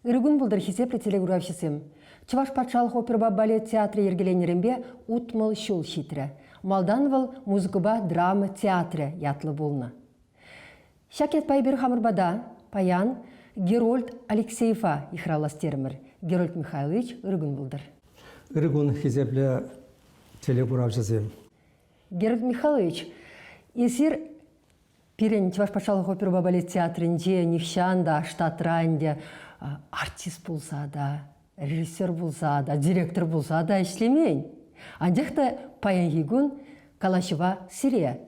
Ырӑ кун пултӑр, хисеплӗ телекуравҫӑсем! Чӑваш патшалӑх оперӑпа балет театрӗ йӗркеленнӗренпе 60 ҫул ҫитрӗ. Малтан вӑл музыкӑпа драма театрӗ ятлӑ пулнӑ. Ҫак ятпа эпир хамӑр пата паян Герольд Алексеева йыхравлас терӗмӗр. Герольд Михайлович, ырӑ кун пултӑр. Ырӑ кун, хисеплӗ телекуравҫӑсем. Герольд Михайлович, эсир Пирӗн Чӑваш патшалӑх оперӑпа балет театрӗнче нихҫан та штатра ӗнтӗ артист пулса та, режиссер пулса та, директор пулса та ӗҫлемен. Анчах та паянхи кун калаҫӑва сире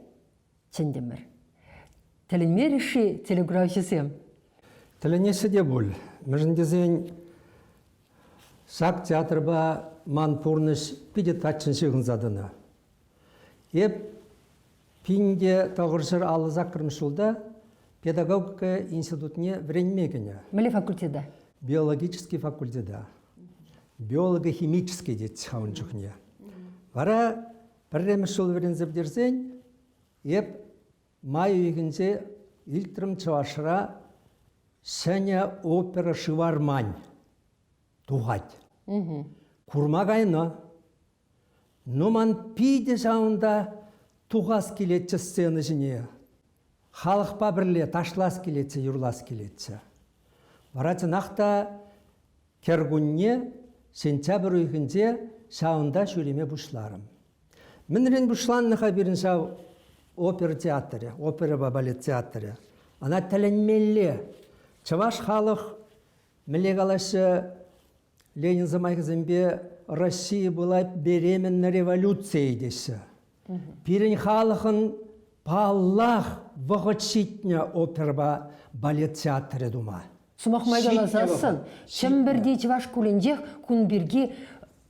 чӗнтӗмӗр. Тӗлӗнмерӗҫ-ши телекуравҫӑсем? Тӗлӗнеҫҫӗ те пуль. Мӗншӗн тесен ҫак театрпа ман пурнӑҫ питӗ таччӑн ҫыхӑнса тӑнӑ. Эп 1958 ҫулта педагогика институтне вӗренме кӗнӗ. Мӗнле факультета? Биологический факультета. Биолого-химический тет ун чухне. Вара пӗрремӗш ҫул вӗренсе пӗтерсен эп май уйӑхӗнче илтрӗм Чӑвашра ҫӗнӗ опера «Шывармань» тухать. Курма кайнӑ. Ну, ман питӗ ҫавӑнта тухас килетчӗ сцена ҫине. Халӑхпа пӗрле ташлас килетчӗ, юрлас килетчӗ. Вара чӑнах та кӗркунне сентябрь уйӑхӗнче ҫавӑнта ҫӳреме пуҫларӑм. Мӗнрен пуҫланнӑ-ха пирӗн ҫав опера театрӗ, оперӑпа балет театрӗ? Ӑна тӗлӗнмелле. Чӑваш халӑх мӗнле калаҫҫӗ, Ленин сӑмахӗсемпе Россия была беременна революцией теҫҫӗ. Пирӗн халӑхӑн паллах вӑхӑт ҫитнӗ оперӑпа балет театрӗ тума. Сӑмах май каласассӑн, Чӗмпӗрти чӑваш шкулӗнчех кун пирки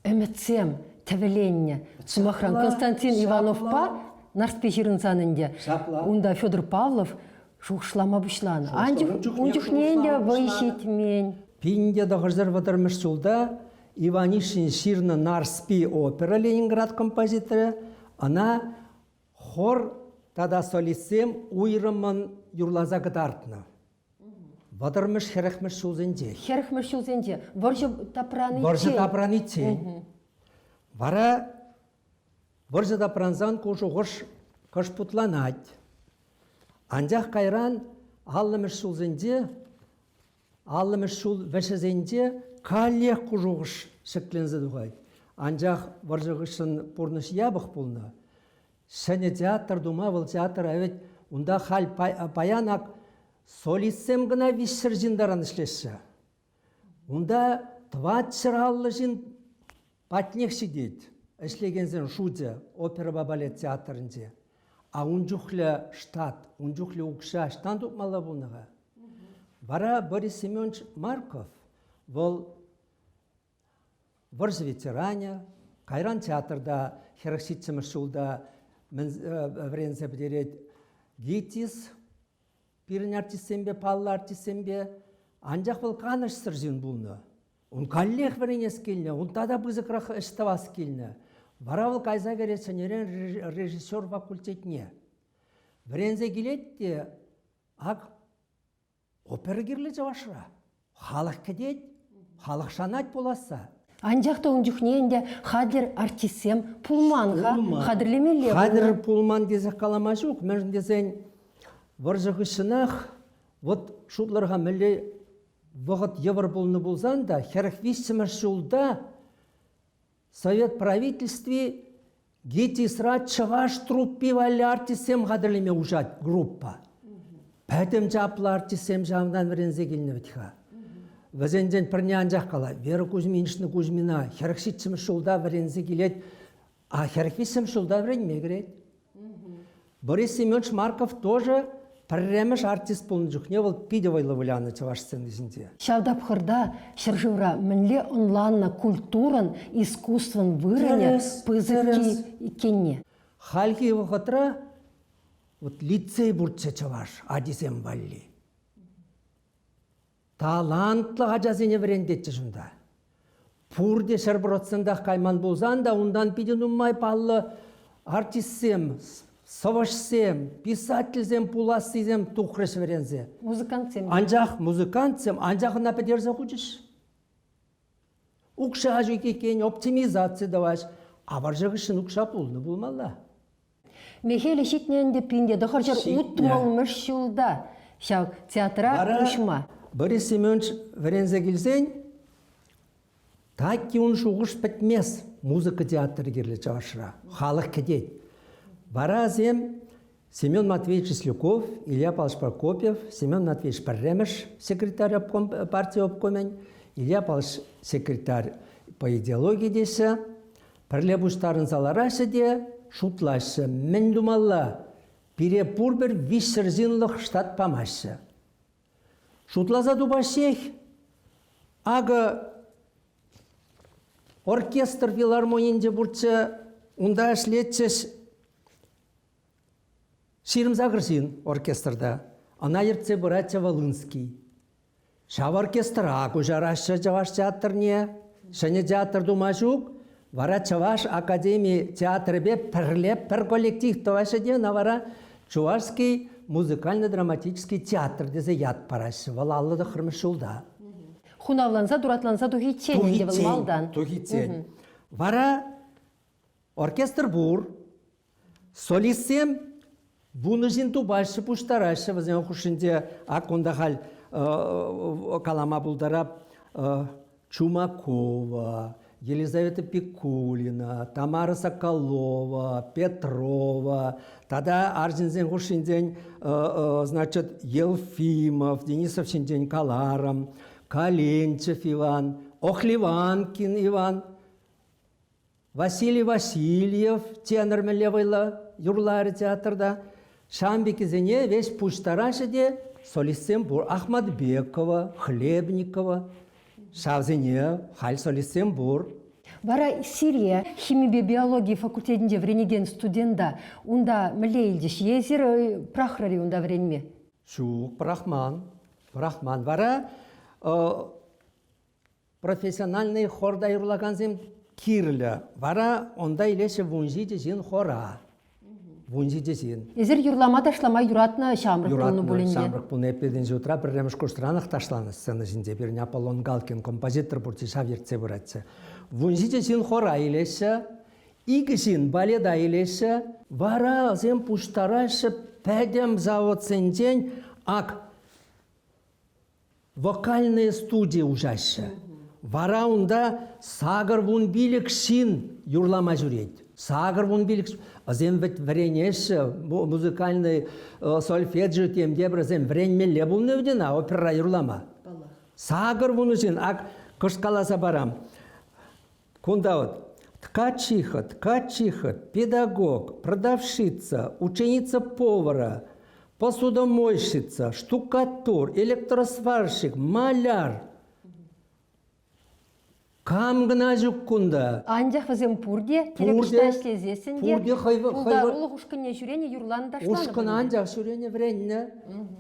ӗмӗтсем тӗвӗленнӗ. Сӑмахран, Константин Ивановпа Нарспи ҫырӑнсан ӗнтӗ унта Федор Павлов шухӑшлама пуҫланӑ. Ун чухне ӗнтӗ вӑй ҫитмен. 1930 ҫулта Иванишин ҫырнӑ Нарспи опера Ленинград композиторӗ ӑна хор тата солистсем уйрӑммӑн юрласа кӑтартнӑ. Вӑтӑрмӗш, хӗрӗхмӗш ҫулсенче. Хӗрӗхмӗш ҫулсенче. Вӑрҫӑ тапраниччен. Вӑрҫӑ тапраниччен. Вара вӑрҫӑ тапрансан ку шухӑш кӑшт путланать. Анчах кайран аллӑмӗш ҫулсенче, аллӑмӗш ҫул вӗҫӗсенче каллех ку шухӑш ҫӗкленсе тухать. Анчах вӑрҫӑ хыҫҫӑн пурнӑҫ япӑх пулнӑ. Ҫӗнӗ театр тума вӑл театра вӗт унта халь паян ак солистсем кӑна 300 ҫын таран ӗҫлеҫҫӗ. Унта 450 ҫын патнех ҫитет ӗҫлекенсен шучӗ оперӑпа балет театрӗнче. А ун чухлӗ штат, ун чухлӗ укҫа ӑҫтан тупмалла пулнӑ-ха? Вара Борис Семенович Марков вӑл вӑрҫӑ ветеранӗ, кайран театрта 47-мӗш ҫулта вӗренсе пӗтерет ГИТИС, пирӗн артистсемпе, паллӑ артистсемпе. Анчах вӑл канӑҫсӑр ҫын пулнӑ. Ун каллех вӗренес килнӗ, ун тата пысӑкрах ӗҫ тӑвас килнӗ. Вара вӑл кайса кӗрет ҫӗнӗрен режиссер факультетне. Вӗренсе килет те ак Опера кирлӗ чӑвашра. Халӑх кӗтет, халӑх шанать пуласса. Анчах та ун чухне ӗнтӗ хатӗр артистсем пулман-ха, хатӗрлемелле. Хатӗр пулман тесех калама ҫук, мӗншӗн тесен вӑрҫӑ хыҫҫӑнах вот шутлӑр-ха мӗнле вӑхӑт йывӑр пулнӑ пулсан та 43-мӗш ҫулта Совет правительстви ГИТИСра чӑваш труппи валли артистсем хатӗрлеме уҫать группа. Пӗтӗм чаплӑ артистсем ҫавӑнтан вӗренсе килнӗ вӗт-ха. Вӗсенчен пӗрне анчах кала, Вера Кузьминична Кузьмина 47-мӗш ҫулта вӗренсе килет, а 43-мӗш ҫулта вӗренме кӗрет. Борис Семенович Марков тоже пӗрремӗш артист пулнӑ чухне вӑл питӗ вӑйлӑ вылянӑ чӑваш сцени ҫинче. Ҫав тапхӑрта ҫӗршывра мӗнле ӑнланнӑ культурӑн, искусствӑн вырӑнӗ пысӑкки иккенне. Хальхи вӑхӑтра вот лицей пурччӗ чӑваш ачисем валли. Талантлӑ ачасене вӗрентетчӗҫ унта. Пурте 100 процентах кайман пулсан та унтан питӗ нумай паллӑ артистсем, Сӑвӑҫсем, писательсем пулассисем тухрӗҫ вӗренсе. Музыкантсем. Анчах музыкантсем, анчах ӑна пӗтерсе хучӗҫ. Укҫа ҫук иккен, оптимизаци тӑваҫ. А вӑрҫӑ хыҫҫӑн укҫа пулнӑ пулмалла. Мехелӗ ҫитнӗ ӗнтӗ 1960-мӗш ҫулта ҫав театра уҫма. Борис Семенович вӗренсе килсен так ун шухӑш пӗтмес. Музыка театрӗ кирлӗ чӑвашра. Халӑх кӗтет. Вара сем Семен Матвеевич Ислюков, Илья Павлович Прокопьев, Семен Матвеевич пӗрремӗш секретарь обком, парти обкомӗн, Илья Павлович секретарь по идеологии теҫҫӗ. Пӗрле пуҫтарӑнса лараҫҫӗ те шутлаҫҫӗ, мӗн тумалла? Пире пурпӗр 300 ҫынлӑх штат памаҫҫӗ. Шутласа тупаҫҫех. Акӑ оркестр филармонийӗнче пурччӗ, унта ӗҫлетчӗҫ 28 ҫын оркестрта. Ӑна ертсе пыратчӗ Волынский. Ҫав оркестра куҫараҫҫӗ чӑваш театрне. Ҫӗнӗ театр тума ҫук. Вара Чӑваш академи театрӗпе пӗрле пӗр коллектив тӑваҫҫӗ те ӑна вара Чувашский музыкально-драматический театр тесе ят параҫҫӗ. Вӑл 59-мӗш ҫулта. Хунавланса, туратланса тухиччен ӗнтӗ вӑл малтан. Тухиччен. Вара оркестр пур. Солистсем вунӑ ҫын тупаҫҫӗ, пуҫтараҫҫӗ вӗсен хушшинче. Ак кунта халь калама пултарап Чумакова, Елизавета Пикулина, Тамара Соколова, Петрова тата арҫынсен хушшинчен значит, Елфимов, Денисов ҫинчен каларӑм, Калинчев Иван, Охливанкин Иван. Василий Васильев тенор мӗнле вӑйлӑ юрларӗ театрта. Ҫавӑн пеккисене веҫ пуҫтараҫҫӗ те солистсем пур. Ахматбекова, Хлебникова. Ҫавсене халь солистсем пур. Вара сире химипе биологи факультетӗнче вӗренекен студента унта мӗнле илчӗҫ? Е эсир пӑрахрӑр-и унта вӗренме? Ҫук, пӑрахман. Пӑрахман. Вара Профессиональнӑй хорта юрлакансем кирлӗ. Вара унта илеҫҫӗ 17 ҫын хора. 17 ҫын. Эсир юрлама ташлама юратнӑ ҫамрӑк пулнӑ пулин те. Ҫамрӑк пулнӑ. Эп пирӗн ҫуртра пӗрремӗш курсранах ташланӑ сцена ҫинче. Пирӗн Аполлон Галкин композитор пурччӗ, ҫав ертсе пыратчӗ. 17 ҫын хора илеҫҫӗ. Икӗ ҫын балета илеҫҫӗ. Вара вӗсем пуҫтараҫҫӗ пӗтӗм заводсенчен ак Вокальные студии уҫаҫҫӗ. Вара унта 85 ҫын юрлама ҫӳрет. 85 вӗсем вӗт вӗренеҫҫӗ, музыкальный сольфеджио тем те вӗсем вӗренмелле пулнӑ вӗт ӑна оперӑра юрлама. 80 ҫын, ак кӑшт каласа парам. Кунта вот ткачиха, ткачиха, педагог, продавщица, ученица повара, посудомойщица, штукатур, электросварщик, маляр. Кам кӑна ҫук кунта. Анчах вӗсем пурте кирек ӗҫлесессӗн те пурте хӑй, пултарулӑх ушкӑнне ҫӳренӗ, юрланӑ, ташланӑ. Ушкӑн анчах ҫӳренӗ, вӗреннӗ.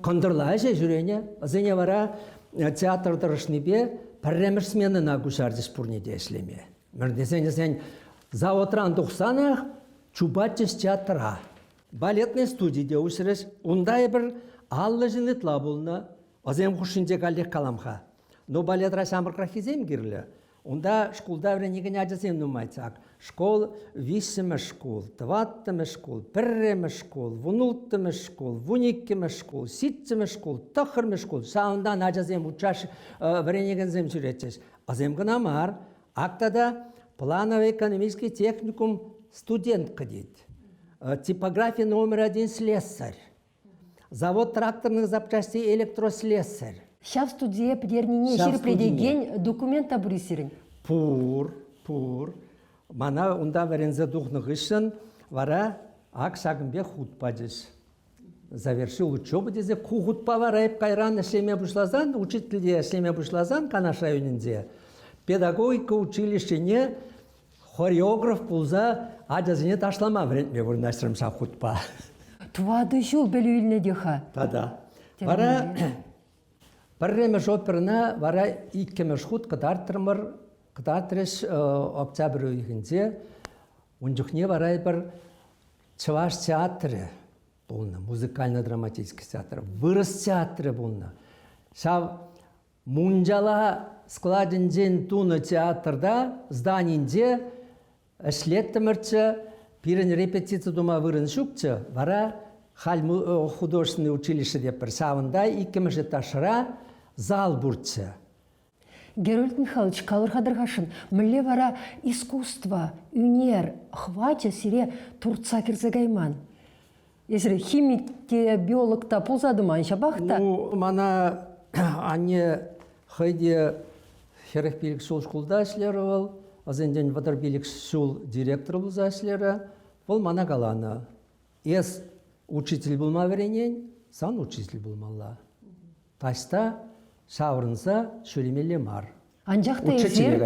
Кӑнтӑрла ӗҫе ҫӳренӗ. Вӗсене вара театр тӑрӑшнипе пӗрремӗш сменӑна куҫарчӗҫ пурне те ӗҫлеме. Мӗн тесен тесен заводран тухсанах чупатчӗҫ театра. Балетный студи те уҫрӗҫ. Унта эпир 50 ҫын ытла пулнӑ. Вӗсем хушшинче каллех калам-ха. Но балетра ҫамрӑкраххисем кирлӗ. Унта шкулта вӗренекен ачасем нумай ак. Школ виҫҫӗмӗш шкул, тӑваттӑмӗш шкул, пӗрремӗш шкул, вунулттӑмӗш шкул, вуниккӗмӗш шкул, ҫиччӗмӗш шкул, тӑххӑрмӗш шкул. Ҫавӑнтан ачасем учаш вӗренекенсем ҫӳретчӗҫ. Вӗсем кӑна мар. Ак тата плановый экономический техникум студентка тет. Типография номер один слесарь. Завод тракторных запчастей электрослесарь. Ҫав студие пӗтернине ҫирӗплетекен документ та пур-и сирӗн? Пур, пур. Мана унта вӗренсе тухнӑ хыҫҫӑн вара ак ҫакӑн пек хут пачӗҫ. Завершил учебу тесе ку хутпа вара эп кайран ӗҫлеме пуҫласан, учительте ӗҫлеме пуҫласан Канаш районӗнче педагогика училищине Хореограф пулса ачасене ташлама вӗрентме вырнаҫрӑм ҫав хутпа. Тӑватӑ ҫул пӗлӳ илнӗ те-ха. Тата. Вара пӗрремӗш оперӑна вара иккӗмӗш хут кӑтартрӑмӑр, кӑтартрӗҫ октябрь уйӑхӗнче. Ун чухне вара эпир. Чӑваш театрӗ пулнӑ, музыкально-драматический театр, вырӑс театрӗ пулнӑ. Ҫав Мунчала складӗнчен тунӑ театрта, зданинче ӗҫлеттӗмӗрччӗ. Пирӗн репетици тума вырӑн ҫукчӗ. Вара халь художественный училище тепӗр. Ҫавӑнта иккӗмӗш этажра зал пурччӗ. Герольд Михайлович, калӑр-ха тӑрхашӑн, мӗнле вара искусство, ӳнер хӑвачӗ сире туртса кӗрсе кайман? Эсир химик те, биолог та пулса тӑман ҫапах та. Ну, мана анне хӑй те 45 ҫул шкулта ӗҫлерӗ вӑл, вӗсенчен 35 ҫул директор пулса ӗҫлерӗ. Вӑл мана каланӑ, эс учитель пулма вӗренен, сан учитель пулмалла. Таҫта ҫаврӑнса ҫӳремелле мар. Анчах та эсир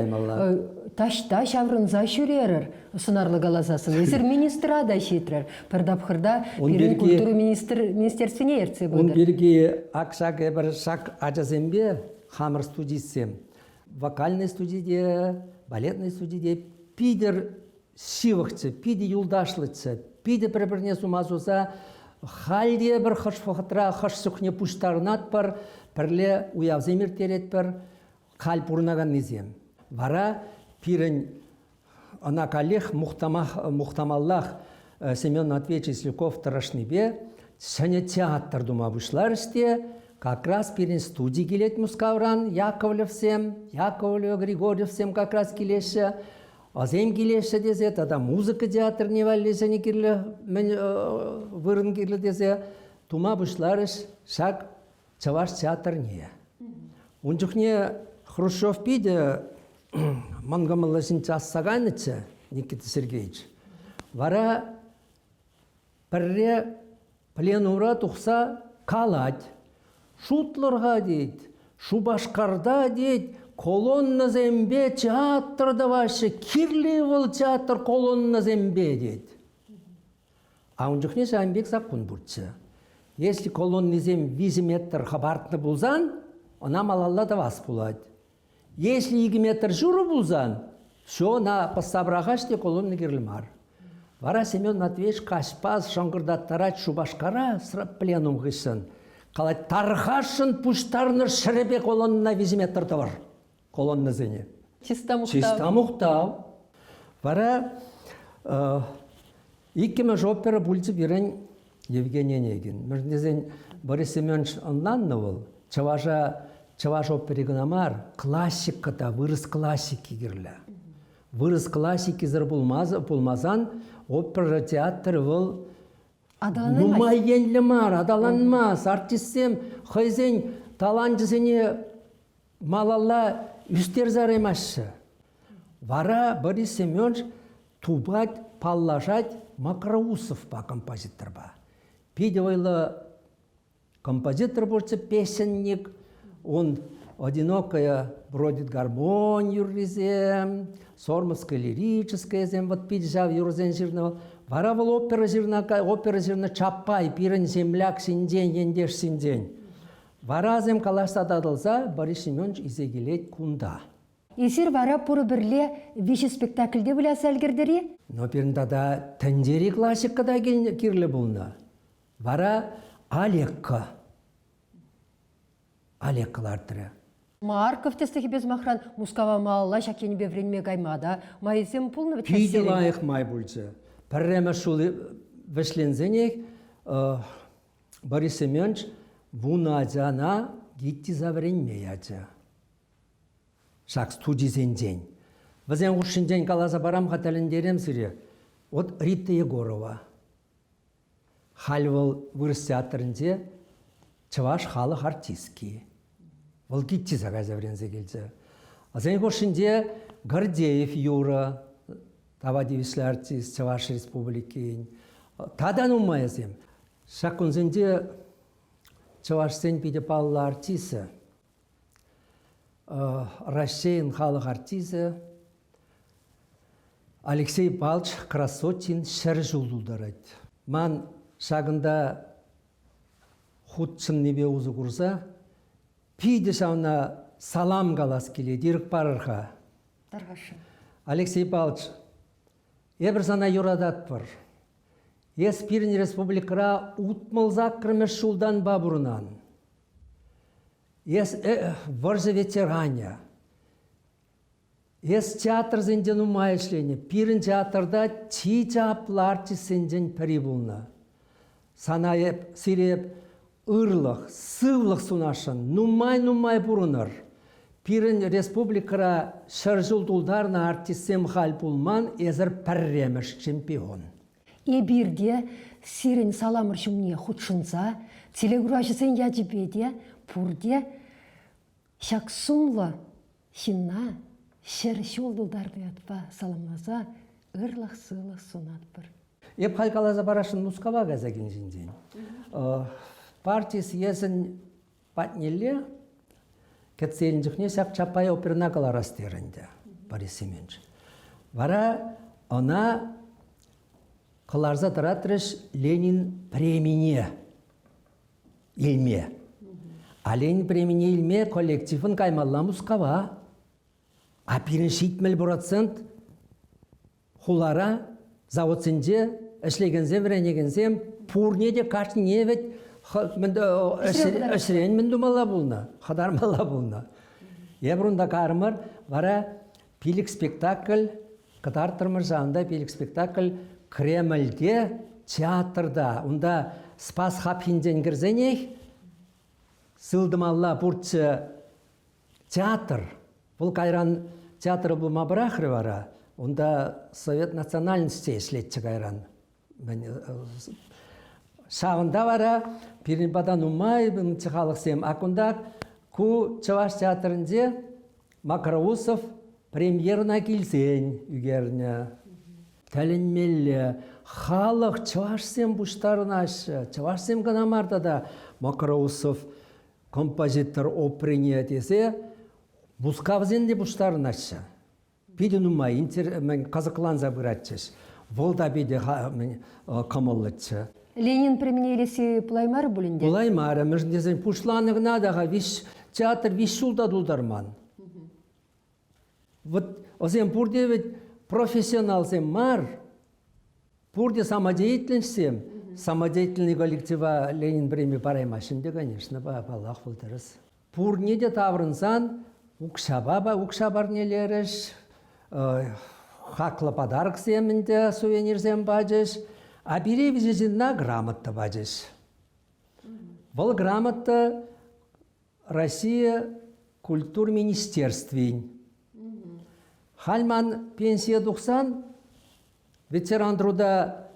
таҫта ҫаврӑнса ҫӳрерӗр, сӑнарлӑ каласассӑн. Эсир министра та ҫитрӗр. Пӗр тапхӑрта пирӗн культура министерствине ертсе пытӑр. Ун пирки ак ҫак эпир ҫак ачасемпе хамӑр студистсем вокальный студиде, балетный студиде питӗр ҫывӑхчӗ, питӗ юлташлӑччӗ, питӗ пӗр-пӗрне сума суса халь те пӗр хӑш вӑхӑтра хӑш чухне пуҫтарӑнатпӑр, пӗрле уявсем ирттеретпӗр, халь пурӑнаканнисем. Вара пирӗн ӑна каллех мухтамаллах Семен Матвеевич Ислюков тӑрӑшнипе ҫӗнӗ театр тума пуҫларӗҫ те как раз пирӗн студи килет Мускавран, Яковлевсем, Яковлева, Григорьевсем как раз килеҫҫӗ. Асем килеҫҫӗ тесе тата музыка театрне валли ҫӗнӗ кирлӗ мӗн вырӑн кирлӗ тесе тума пуҫларӗҫ ҫак чӑваш театрне. Ун чухне Хрущев питӗ мӑнкӑмӑллӑ ҫынччӗ асса кайнӑччӗ Никита Сергеевич. Вара Пӗрре пленумра тухса калать. Шутлӑр-ха, тет, Шупашкарта, тет, колоннӑсемпе театр тӑваҫҫӗ, кирлӗ-и вӑл театр колоннӑсемпе, тет. А ун чухне ҫавӑн пек саккун пурччӗ. Если колоннисем 3 метр хӑпартнӑ пулсан, ӑна малалла тӑвас пулать. Если икӗ метр ҫурӑ пулсан, все на пӑсса пӑрахаҫ те колонна кирлӗ мар. Вара Семен Матвеевич каҫпа шӑнкӑртаттарать Шупашкара пленум хыҫҫӑн. Калать, тархасшӑн пуҫтарнӑ ҫӗрӗпе колонна виҫӗ метр тӑвӑр. Колоннӑсене. Чиста мухтав. Чиста мухтав. Вара иккӗмӗш опера пулчӗ пирӗн Евгений Онегин. Мӗншӗн тесен Борис Семенович ӑнланнӑ вӑл, чӑваша чӑваш опери кӑна мар, классика та, вырӑс классики кирлӗ. Вырӑс классикисӗр пулмасан опера театрӗ вӑл нумай енлӗ мар, аталанмасть. Артистсем хӑйсен таланчӗсене малалла ӳстерсе яраймаҫҫӗ. Вара Борис Семенович тупать, паллашать Макроусовпа композиторпа. Питӗ вӑйлӑ композитор пулчӗ, песенник. Он «Одинокая бродит гармонь» юррисем, «Сормовская лирическаясем», вот питӗ ҫав юрӑсем ҫырнӑ вӑл. Вара вӑл опера ҫырнӑ, опера ҫырнӑ Чапай, пирӗн земляк ҫинчен, ентеш ҫинчен. Варасем калаҫса татӑлса Борис Семенович илсе килет кунта. Эсир вара пурӗпӗрле виҫӗ спектакльте выляса ӗлкӗртӗр-и? Но пирӗн тата тӗнчери классика та кирлӗ пулнӑ. Вара Алекка. Алекка лартрӗ. Марков тӗслӗхӗпе сӑмахран Мускава малалла ҫак енӗпе вӗренме кайма та майсем пулнӑ вӗт. Питӗ лайӑх май пулчӗ. Пӗрремӗш ҫул вӗҫленсенех Борис Семенович вунӑ ачана ГИТИСа вӗренме ячӗ. Ҫак студисенчен. Вӗсен хушшинчен каласа парам-ха тӗлӗнтерем сире. Вот Рита Егорова. Халь вӑл вырӑс театрӗнче чӑваш халӑх артистки. Вӑл ГИТИСа кайса вӗренсе килчӗ. Вӗсен хушшинче Гордеев Юра, тава тивӗҫлӗ артист Чӑваш Республикин. Тата нумайӗсем. Ҫак кунсенче чӑвашсен питӗ паллӑ артисчӗ, Раҫҫейӗн халӑх артисчӗ Алексей Палч Красотин 100 ҫул тултарать. Ман ҫакӑнта хутшӑннипе усӑ курса питӗ ҫавна салам калас килет, ирӗк парӑр-ха. Тархасшӑн. Алексей Павлович, эпир сана юрататпӑр. Эс пирӗн республикӑра 68-мӗш ҫултанпа пурӑнан. Эс вӑрҫӑ ветеранӗ. Эс театрсенче нумай ӗҫленӗ. Пирӗн театрта чи чаплӑ артистсенчен пӗри пулнӑ. Сана эп, сире эп ырлӑх, сывлӑх сунасшӑн. Нумай-нумай пурӑнӑр. Пирӗн республикӑра ҫӗр ҫул тултарнӑ артистсем халь пулман, эсӗр пӗрремӗш чемпион. Эпир те сирӗн саламӑр ҫумне хутшӑнса телекураҫӑсен ячӗпе те пурте ҫак сумлӑ ҫынна ҫӗр ҫул тултарнӑ ятпа саламласа ырлӑх-сывлӑх сунатпӑр. Эп халь каласа парасшӑн Мускава кайса килнӗ ҫинчен. Парти съезӗн патнелле кӗтсе илнӗ чухне ҫак Чапай оперӑна кӑларас терӗ ӗнтӗ Борис Семенович. Вара ӑна кӑларса тӑратрӗҫ Ленин премине илме. А Ленин премине илме коллективӑн каймалла Мускава. А пирӗн 70% хулара, заводсенче ӗҫлекенсем, вӗренекенсем пурне те кашнине вӗт ӗҫрен мӗн тумалла пулнӑ, хӑтармалла пулнӑ. Эпир унта карӑмӑр, вара пилӗк спектакль кӑтартрӑмӑр ҫавӑнта пилӗк спектакль Кремльте, театрта. Унта Спас хапхинчен кӗрсенех сылтӑмалла пурччӗ театр. Вӑл кайран театр пулма пӑрахрӗ вара. Унта совет национальности ӗҫлетчӗ кайран. Ҫавӑнта вара пирӗн пата нумай халӑхсем. А кунта ку чӑваш театрӗнче Макроусов премьерӑна килсен ӳкернӗ. Тӗлӗнмелле. Халӑх чӑвашсем пуҫтарӑнаҫҫӗ. Чӑвашсем кӑна мар тата Макроусов композитор оперине тесе Мускавсем те пуҫтарӑнаҫҫӗ. Питӗ нумай мӗн кӑсӑкланса пыратчӗҫ. Вӑл та питӗ кӑмӑллӑччӗ. Ленин премине илесси пулаймарӗ пуль ӗнтӗ? Пулаймарӗ, мӗншӗн тесен пуҫланӑ кӑна та-ха виҫ театр виҫ ҫул та тултарман. Вот вӗсем пурте ведь профессионалсем мар, пурте самодеятельностьсем. Самодеятельный коллектива Ленин преми параймаҫҫӗ ӗнтӗ, конечно, паллах, вӑл тӗрӗс. Пурне те таврӑнсан укҫапа укҫа парнелерӗҫ, хаклӑ подароксем ӗнтӗ сувенирсем пачӗҫ, а пире виҫӗ ҫынна грамота пачӗҫ. Вӑл грамота Россия культур министерствин. Халь ман пенсие тухсан ветеран труда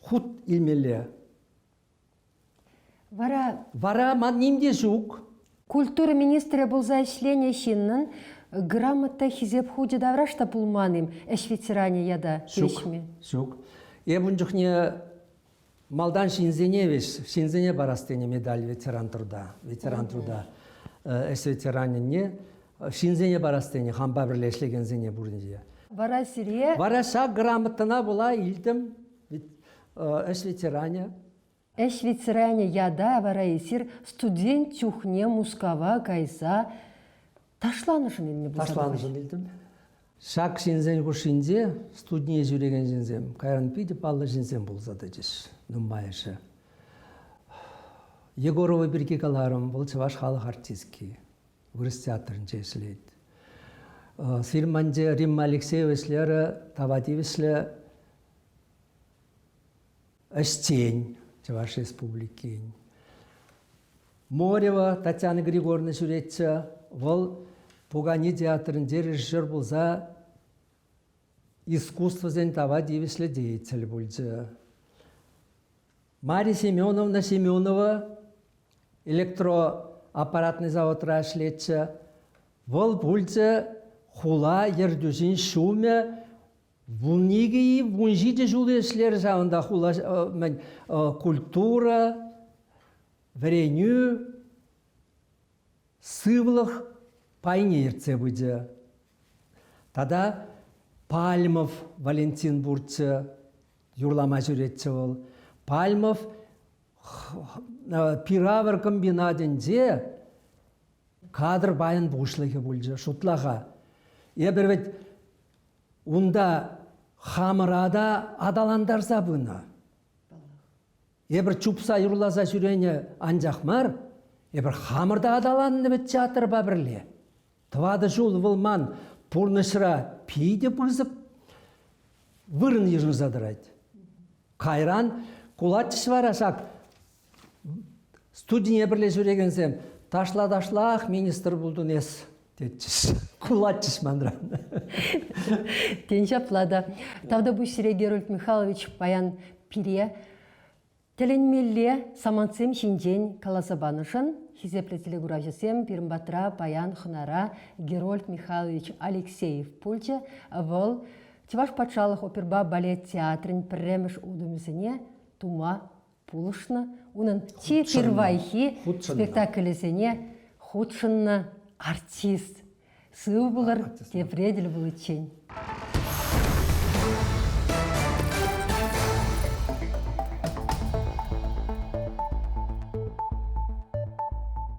хут илмелле. Вара Вара ман ним те ҫук. Культура министрӗ пулса ӗҫленӗ ҫыннӑн грамота хисеп хучӗ тавраш та пулман-им ӗҫ ветеранӗ ята тивӗҫме? Ҫук. Эп ун чухне малтан ҫынсене веҫ, ҫынсене парас тенӗ медаль ветеран труда, ветеран труда ӗҫ ветеранӗнне ҫынсене парас тенӗ, хампа пӗрле ӗҫлекенсене пурне те. Вара сире... Вара ҫак грамотӑна пула илтӗм ӗҫ ветеранӗ. Ӗҫ ветеранӗ ята вара эсир студент чухне Мускава кайса ташланӑшӑн илнӗ пулса Ташланӑшӑн илтӗм. Ҫак ҫынсен хушшинче студине ҫӳрекен ҫынсем кайран питӗ паллӑ ҫынсем пулса тӑчӗҫ нумайӑшӗ. Егорова пирки каларӑм, вӑл чӑваш халӑх артистки, вырӑс театрӗнче ӗҫлет. Сирманте Римма Алексеева ӗҫлерӗ, тава тивӗҫлӗ ӗҫчен Чӑваш Республикин. Морева Татьяна Григорьевна ҫӳретчӗ. Вӑл Пукане театрӗнче режиссер пулса искусствӑсен тава тивӗҫлӗ деятель пулчӗ. Мария Семеновна Семенова электроаппаратный заводра ӗҫлетчӗ. Вӑл пулчӗ хула ертӳҫин ҫумӗ 12-и, 17 ҫул ӗҫлерӗ ҫавӑнта хула мӗн культура, вӗренӳ, сывлӑх пайне ертсе пычӗ. Тата Пальмов Валентин пурччӗ, юрлама ҫӳретчӗ вӑл. Пальмов пир-авӑр комбинатӗнче кадр пайӗн пуҫлӑхӗ пулчӗ, шутла-ха. Эпир вӗт Унта Хамӑра та аталантарса пынӑ. Эпир чупса юрласа ҫӳренӗ анчах мар, эпир хамӑр та аталаннӑ вӗт театрпа пӗрле. Тӑватӑ ҫул вӑл ман пурнӑҫра питӗ пысӑк вырӑн йышӑнса тӑрать. Кайран кулатчӗҫ вара ҫак студине пӗрле ҫӳрекенсем ташла-ташлах министр пултӑн эс тетчӗҫ. Кулатчӗҫ манран. Тен ҫапла та. Тавтапуҫ сире, Герольд Михайлович, паян пире тӗлӗнмелле самантсем ҫинчен каласа панӑшӑн. Хисеплӗ телекуравҫӑсем, пирӗн патра паян хӑнара Герольд Михайлович Алексеев пулчӗ. Вӑл Чӑваш патшалӑх оперӑпа балет театрӗн пӗрремӗш утӑмӗсене тума пулӑшнӑ. Унӑн чи пирвайхи спектаклӗсене хутшӑннӑ артист. Сыв пулӑр, тепре тӗл пуличчен.